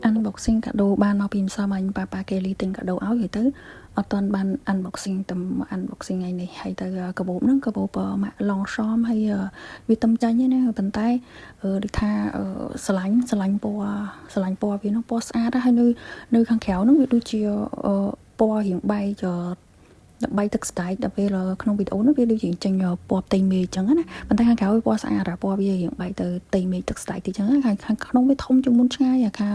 Unboxing កាដូបានមកពីម្សិលមិញប៉ាប៉ាកេលីទិញកាដូឲ្យហើយទៅអត់ទាន់បាន unboxing តែ unboxing ថ្ងៃនេះហើយទៅកាបូបហ្នឹងកាបូបម៉ាក់ Longchamp ហើយវាទំចាញ់ទេណាប៉ុន្តែដូចថាស្រឡាញ់ស្រឡាញ់ពណ៌ស្រឡាញ់ពណ៌វាហ្នឹងពណ៌ស្អាតហើយនៅនៅខាងក្រៅហ្នឹងវាដូចជាពណ៌រៀងបែកបែកទឹកស្ដែកដល់ពេលក្នុងវីដេអូនោះវាដូចជាចេញពណ៌ផ្ទៃមេឃអញ្ចឹងណាប៉ុន្តែខាងក្រៅវាពណ៌ស្អាតពណ៌វារៀងបែកទៅផ្ទៃមេឃទឹកស្ដែកតិចអញ្ចឹងខាងក្នុងវាធំជាងមុនឆ្ងាយអាខា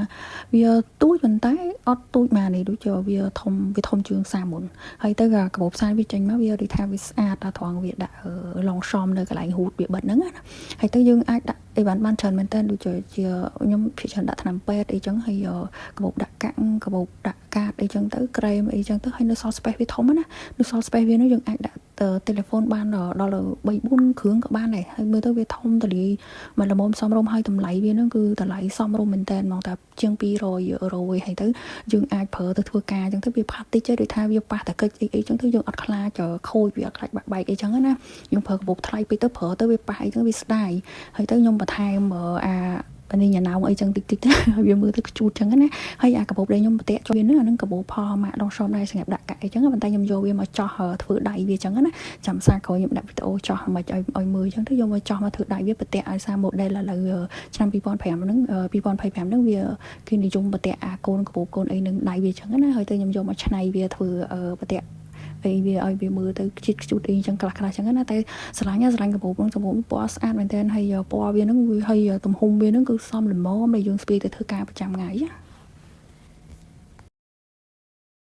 វាទូចប៉ុន្តែអត់ទូចមកនេះដូចជាវាធំវាធំជាងសាមុនហើយទៅកាបូបផ្សាយវាចេញមកវាដូចថាវាស្អាតដល់ត្រង់វាដាក់ Longchamp នៅកន្លែងហូតវាបិទហ្នឹងណាហើយទៅយើងអាចដាក់អីបានបានច្រើនមែនតើដូចជាខ្ញុំភាគច្រើនដាក់ថ្នាំពេទ្យអីចឹងហើយកាបូបដាក់កាំងកាបូបដាក់កាតអីចឹងទៅក្រែមអីចឹងទៅហើយនៅសល់ space វាធំណានៅសល់ space វានោះយើងអាចដាក់ telephone បានដល់3 4គ្រឿងក៏បានដែរហើយមើលទៅវាធំទលាយមកល្មមសមរម្យហើយតម្លៃវានឹងគឺតម្លៃសមរម្យមែនតើហ្មងតែជាង200យូរ៉ូឯងហើយទៅយើងអាចប្រើទៅធ្វើការចឹងទៅវាផាត់តិចដូចថាវាប៉ះតកិច្ចអីអីចឹងទៅយើងអត់ខ្លាចខូចវាអត់ខ្លាចបាក់បែកអីចឹងណាយើងប្រើកាបូបថ្លៃពេកទៅប្រើទៅវាប៉ះអីចឹងវាស្ដាយហើយទៅខ្ញុំបន្ថែមអានេះញ៉ាំអីចឹងតិចតិចទៅវាមើលទៅខ្ជូតចឹងណាហើយអាកាបូបដែលខ្ញុំប្រតាក់ជួយហ្នឹងអាហ្នឹងកាបូបផលម៉ាក់ Longchamp ដែរសម្រាប់ដាក់កាក់អីចឹងប៉ុន្តែខ្ញុំយកវាមកចោះធ្វើដៃវាចឹងណាចាំសាក្រោយខ្ញុំដាក់វីដេអូចោះមកឲ្យឲ្យមើលចឹងទៅយកមកចោះមកធ្វើដៃវាប្រតាក់ឲ្យសារ model ឥឡូវឆ្នាំ2005ហ្នឹង2025ហ្នឹងវាគេនិយមប្រតាក់អាកូនកាបូបកូនអីនឹងដៃវាចឹងណាហើយទៅខ្ញុំយកមកឆ្នៃវាធ្វើប្រតាក់អីវាឲ្យវាមើលទៅជាតិខ្ជូតអីចឹងខ្លះខ្លះចឹងណាតែស្រឡាញ់ស្រឡាញ់កាបូបហ្នឹងកាបូបពណ៌ស្អាតមែនទែនហើយពណ៌វាហ្នឹងវាហើយទំហំវាហ្នឹងគឺសមល្មមដែលយើងស្ពាយទៅធ្វើការប្រចាំថ្ងៃណា។